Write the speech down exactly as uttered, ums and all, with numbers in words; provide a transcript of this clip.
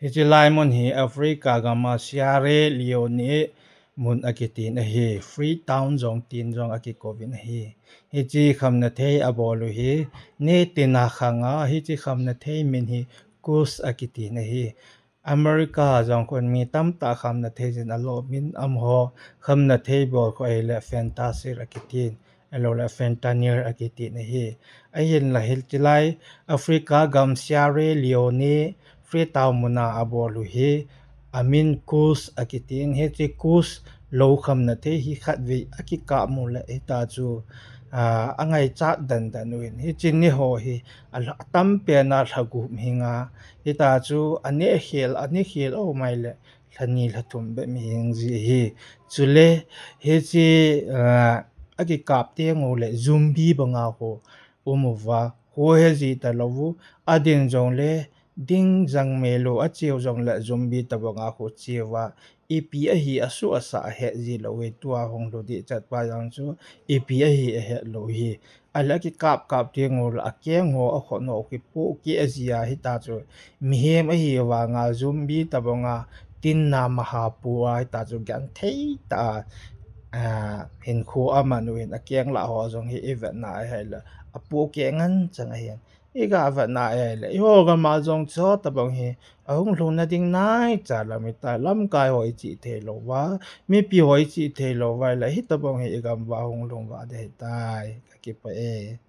Hiche lai mun hi Africa gam a Sierra Leone mun akitin ahi, Freetown jong tin jong akikouvin ahi. Hiche khamna thei abol u hi, nitin a khang a, hiche khamna thei min hi Kush akitin ahi. America jong khun mi tamtah khamna thei jin alo min amaho khamna thei bol khu ahile fentanyl akitin, ahilou le fentanyl akitin ahi. Ahinla hiche lai Africa gam Sierra Leone Freetown mun a abol u hi amin Kush akitin, hiche Kush lou khamna thei hi khatvei akikap u le hita chu, ah, angaichat dandan uvin. Hiche ni ho hi alha, atampen a lha gup hing a, hita chu ane khel, ane khel o mai le lha ni lha thum bep mi hing ji ahi. Chule hiche, ah, akikap teng u le zombie banga khu um uva, khu he ji talou u, adin jong le ding jang mel u, acheu jong le zombie tobanga khu cheu a, ipi ahi asoh asah ahet ji lou u, tua hung lhu ding chat pa jong chu ipi ahi ahet lou u hi. Ahile akikap kap teng u le akeng ho akhut ho kipoh keh ji a hita chu mihem ahi vanga zombie tobanga tin na maha pu a hita chu genthei tah a, ah, hinkho aman uvin akeng lah ho jong hi ivet na ahile apoh keh ngen chang ahin. Iga vet na ahile, eiho gam a jong chu tobang hi ahung lhung na ding naicha lam ahitai, lamkai ho ichih thei lou uva, mipi ho ichih thei lou uva ahile, hitobang hi igam uva hung lhung uva ding ahitai, kakipah e.